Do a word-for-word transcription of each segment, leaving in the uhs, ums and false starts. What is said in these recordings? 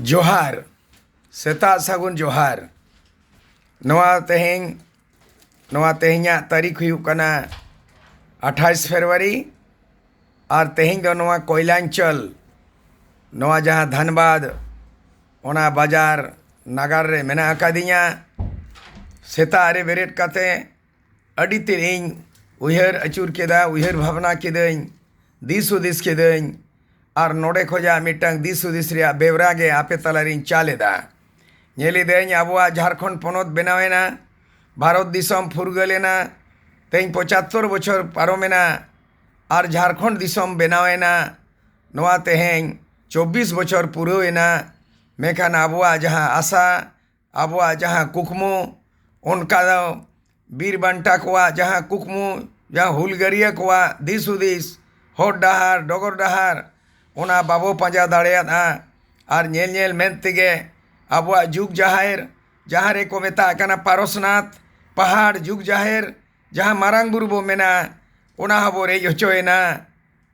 ᱡᱚᱦᱟᱨ, ᱥᱮᱛᱟᱜ ᱥᱟᱹᱜᱩᱱ ᱡᱚᱦᱟᱨ᱾ ᱱᱚᱣᱟ ᱛᱮᱦᱮᱧ, ᱱᱚᱣᱟ ᱛᱮᱦᱮᱧᱟᱜ ᱛᱟᱹᱨᱤᱠᱷ ᱦᱩᱭᱩᱜ ᱠᱟᱱᱟ ᱟᱴᱷᱟᱥ ᱯᱷᱮᱵᱽᱨᱩᱣᱟᱨᱤ, ᱟᱨ ᱛᱮᱦᱮᱧ ᱫᱚ ᱱᱚᱣᱟ ᱠᱚᱭᱞᱟᱧᱪᱚᱞ, ᱱᱚᱣᱟ ᱡᱟᱦᱟᱸ ᱫᱷᱟᱱᱵᱟᱫᱽ, ᱚᱱᱟ ᱵᱟᱡᱟᱨ ᱱᱟᱜᱟᱨ ᱨᱮ ᱢᱮᱱᱟᱜ ᱟᱠᱟᱫᱤᱧᱟ᱾ ᱥᱮᱛᱟᱜ ᱨᱮ ᱵᱮᱨᱮᱫ ᱠᱟᱛᱮ ᱟᱹᱰᱤ ᱛᱮᱫ ᱤᱧ ᱩᱭᱦᱟᱹᱨ ᱟᱹᱪᱩᱨ ᱠᱮᱫᱟ, ᱩᱭᱦᱟᱹᱨ ᱵᱷᱟᱵᱽᱱᱟ ᱠᱤᱫᱟᱹᱧ, ᱫᱤᱥ ᱦᱩᱫᱤᱥ ᱠᱤᱫᱟᱹᱧ, ᱟᱨ ᱱᱚᱰᱮ ᱠᱷᱚᱱᱟᱜ ᱢᱤᱫᱴᱟᱝ ᱫᱤᱥ ᱦᱩᱫᱤᱥ ᱨᱮᱭᱟᱜ ᱵᱮᱣᱨᱟ ᱜᱮ ᱟᱯᱮ ᱛᱟᱞᱟᱨᱤᱧ ᱪᱟᱞ ᱮᱫᱟ᱾ ᱧᱮᱞ ᱮᱫᱟᱹᱧ ᱟᱵᱚᱣᱟᱜ ᱡᱷᱟᱲᱠᱷᱚᱸᱰ ᱯᱚᱱᱚᱛ ᱵᱮᱱᱟᱣ ᱮᱱᱟ, ᱵᱷᱟᱨᱚᱛ ᱫᱤᱥᱚᱢ ᱯᱷᱩᱨᱜᱟᱹᱞ ᱮᱱᱟ, ᱛᱮᱦᱮᱧ ᱯᱚᱸᱪᱟᱛᱛᱳᱨ ᱵᱚᱪᱷᱚᱨ ᱯᱟᱨᱚᱢ ᱮᱱᱟ, ᱟᱨ ᱡᱷᱟᱲᱠᱷᱚᱸᱰ ᱫᱤᱥᱚᱢ ᱵᱮᱱᱟᱣ ᱮᱱᱟ, ᱱᱚᱣᱟ ᱛᱮᱦᱮᱧ ᱪᱚᱵᱵᱤᱥ ᱵᱚᱪᱷᱚᱨ ᱯᱩᱨᱟᱹᱣ ᱮᱱᱟ᱾ ᱢᱮᱱᱠᱷᱟᱱ ᱟᱵᱚᱣᱟᱜ ᱡᱟᱦᱟᱸ ᱟᱥᱟ, ᱟᱵᱚᱣᱟᱜ ᱡᱟᱦᱟᱸ ᱠᱩᱠᱢᱩ, ᱚᱱᱠᱟ ᱫᱚ ᱵᱤᱨ ᱵᱟᱱᱴᱟ ᱠᱚᱣᱟᱜ ᱡᱟᱦᱟᱸ ᱠᱩᱠᱢᱩ, ᱡᱟᱦᱟᱸ ᱦᱩᱞᱜᱟᱹᱨᱤᱭᱟᱹ ᱠᱚᱣᱟᱜ ᱫᱤᱥ ᱦᱩᱫᱤᱥ, ᱦᱚᱨ ᱰᱟᱦᱟᱨ, ᱰᱚᱜᱚᱨ ᱰᱟᱦᱟᱨ, ᱚᱱᱟ ᱵᱟᱵᱚ ᱯᱟᱸᱡᱟ ᱫᱟᱲᱮᱭᱟᱫᱼᱟ᱾ ᱟᱨ ᱧᱮᱞ ᱧᱮᱞ ᱢᱮᱱ ᱛᱮᱜᱮ ᱟᱵᱚᱣᱟᱜ ᱡᱩᱜᱽ ᱡᱟᱦᱮᱨ, ᱡᱟᱦᱟᱸ ᱨᱮᱠᱚ ᱢᱮᱛᱟᱜ ᱠᱟᱱᱟ ᱯᱟᱨᱚᱥᱱᱟᱛᱷ ᱯᱟᱦᱟᱲ ᱡᱩᱜᱽ ᱡᱟᱦᱮᱨ, ᱡᱟᱦᱟᱸ ᱢᱟᱨᱟᱝ ᱵᱩᱨᱩ ᱵᱚ ᱢᱮᱱᱟ, ᱚᱱᱟ ᱦᱚᱸᱵᱚ ᱨᱮᱡ ᱦᱚᱪᱚᱭᱮᱱᱟ᱾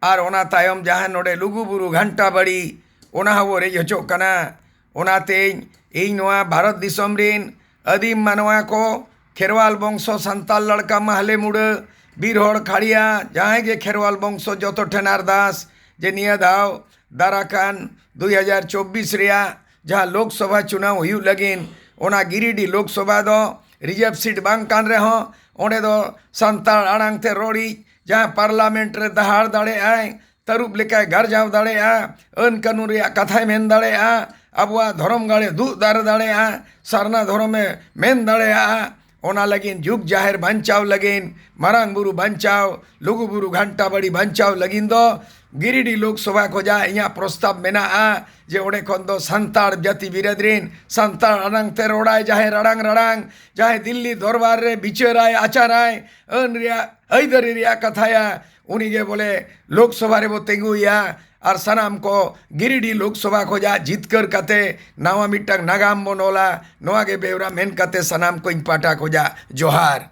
ᱟᱨ ᱚᱱᱟ ᱛᱟᱭᱚᱢ ᱡᱟᱦᱟᱸ ᱱᱚᱰᱮ ᱞᱩᱜᱩ ᱵᱩᱨᱩ ᱜᱷᱟᱱᱴᱟ ᱵᱟᱲᱤ, ᱚᱱᱟ ᱦᱚᱸᱵᱚ ᱨᱮᱡ ᱦᱚᱪᱚᱜ ᱠᱟᱱᱟ᱾ ᱚᱱᱟᱛᱮ ᱤᱧ ᱱᱚᱣᱟ ᱵᱷᱟᱨᱚᱛ ᱫᱤᱥᱚᱢ ᱨᱤᱱ ᱟᱹᱫᱤᱢ ᱢᱟᱱᱣᱟ ᱠᱚ, ᱠᱷᱮᱨᱣᱟᱞ ᱵᱚᱝᱥᱚ, ᱥᱟᱱᱛᱟᱲ ᱞᱟᱲᱠᱟ, ᱢᱟᱦᱞᱮ ᱢᱩᱲᱟᱹ, ᱵᱤᱨ ᱦᱚᱲ, ᱠᱷᱟᱲᱤᱭᱟ, ᱡᱟᱦᱟᱸᱭ ᱜᱮ ᱠᱷᱮᱨᱣᱟᱞ ᱵᱚᱝᱥᱚ, ᱡᱚᱛᱚ ᱴᱷᱮᱱ ᱟᱨᱫᱟᱥ ᱡᱮ ᱱᱤᱭᱟᱹ ᱫᱷᱟᱣ ᱫᱟᱨᱟ ᱠᱟᱱ ᱫᱩᱭ ᱦᱟᱡᱟᱨ ᱪᱚᱵᱵᱤᱥ ᱨᱮᱭᱟᱜ ᱡᱟᱦᱟᱸ ᱞᱳᱠᱥᱚᱵᱷᱟ ᱪᱩᱱᱟᱣ ᱦᱩᱭᱩᱜ ᱞᱟᱹᱜᱤᱫ, ᱚᱱᱟ ᱜᱤᱨᱤᱰᱤ ᱞᱳᱠᱥᱚᱵᱷᱟ ᱫᱚ ᱨᱤᱡᱟᱨᱵᱷ ᱥᱤᱴ ᱵᱟᱝ ᱠᱟᱱ ᱨᱮᱦᱚᱸ, ᱚᱸᱰᱮ ᱫᱚ ᱥᱟᱱᱛᱟᱲ ᱟᱲᱟᱝ ᱛᱮ ᱨᱚᱲᱤᱡ ᱡᱟᱦᱟᱸ ᱯᱟᱨᱞᱟᱢᱮᱱᱴ ᱨᱮ ᱫᱟᱦᱟᱲ ᱫᱟᱲᱮᱭᱟᱜᱼᱟᱭ, ᱛᱟᱹᱨᱩᱵ ᱞᱮᱠᱟᱭ ᱜᱟᱨᱡᱟᱣ ᱫᱟᱲᱮᱭᱟᱜᱼᱟ, ᱟᱹᱱ ᱠᱟᱹᱱᱩᱱ ᱨᱮᱭᱟᱜ ᱠᱟᱛᱷᱟᱭ ᱢᱮᱱ ᱫᱟᱲᱮᱭᱟᱜᱼᱟ, ᱟᱵᱚᱣᱟᱜ ᱫᱷᱚᱨᱚᱢ ᱜᱟᱲᱮ ᱫᱩᱜ ᱫᱟᱨᱮ ᱫᱟᱲᱮᱭᱟᱜᱼᱟ, ᱥᱟᱨᱱᱟ ᱫᱷᱚᱨᱚᱢᱮ ᱢᱮᱱ ᱫᱟᱲᱮᱭᱟᱜᱼᱟ᱾ ᱚᱱᱟ ᱞᱟᱹᱜᱤᱫ ᱡᱩᱜᱽ ᱡᱟᱦᱮᱨ ᱵᱟᱧᱪᱟᱣ ᱞᱟᱹᱜᱤᱫ, ᱢᱟᱨᱟᱝ ᱵᱩᱨᱩ ᱵᱟᱧᱪᱟᱣ, ᱞᱩᱜᱩ ᱵᱩᱨᱩ ᱜᱷᱟᱱᱴᱟ ᱵᱟᱲᱤ ᱵᱟᱧᱪᱟᱣ ᱞᱟᱹᱜᱤᱫ ᱫᱚ ᱜᱤᱨᱤᱰᱤ ᱞᱳᱠᱥᱚᱵᱷᱟ ᱠᱷᱚᱱᱟᱜ ᱤᱧᱟᱹᱜ ᱯᱨᱚᱥᱛᱟᱵ ᱢᱮᱱᱟᱜᱼᱟ ᱡᱮ ᱚᱸᱰᱮ ᱠᱷᱚᱱ ᱫᱚ ᱥᱟᱱᱛᱟᱲ ᱡᱟᱹᱛᱤ ᱵᱤᱨᱟᱹᱫ ᱨᱤᱱ ᱥᱟᱱᱛᱟᱲ ᱟᱲᱟᱝ ᱛᱮ ᱨᱚᱲᱟᱭ, ᱡᱟᱦᱮᱨ ᱟᱲᱟᱝ ᱨᱟᱲᱟᱝ, ᱡᱟᱦᱟᱸᱭ ᱫᱤᱞᱞᱤ ᱫᱚᱨᱵᱟᱨ ᱨᱮ ᱵᱤᱪᱟᱹᱨᱟᱭ, ᱟᱪᱟᱨᱟᱭ, ᱟᱹᱱ ᱨᱮᱭᱟᱜ ᱟᱹᱭᱫᱟᱹᱨᱤ ᱨᱮᱭᱟᱜ ᱠᱟᱛᱷᱟᱭᱟ, ᱩᱱᱤ ᱜᱮ ᱵᱚᱞᱮ ᱞᱳᱠᱥᱚᱵᱷᱟ ᱨᱮᱵᱚ ᱛᱤᱸᱜᱩᱭᱟ᱾ ᱟᱨ ᱥᱟᱱᱟᱢ ᱠᱚ ᱜᱤᱨᱤᱰᱤ ᱞᱳᱠᱥᱚᱵᱷᱟ ᱠᱷᱚᱱᱟᱜ ᱡᱤᱛᱠᱟᱹᱨ ᱠᱟᱛᱮ ᱱᱟᱣᱟ ᱢᱤᱫᱴᱟᱝ ᱱᱟᱜᱟᱢ ᱵᱚᱱ ᱚᱞᱟ᱾ ᱱᱚᱣᱟ ᱜᱮ ᱵᱮᱣᱨᱟ ᱢᱮᱱ ᱠᱟᱛᱮ ᱥᱟᱱᱟᱢ ᱠᱚᱧ ᱯᱟᱦᱴᱟ ᱠᱷᱚᱱᱟᱜ ᱡᱚᱦᱟᱨ᱾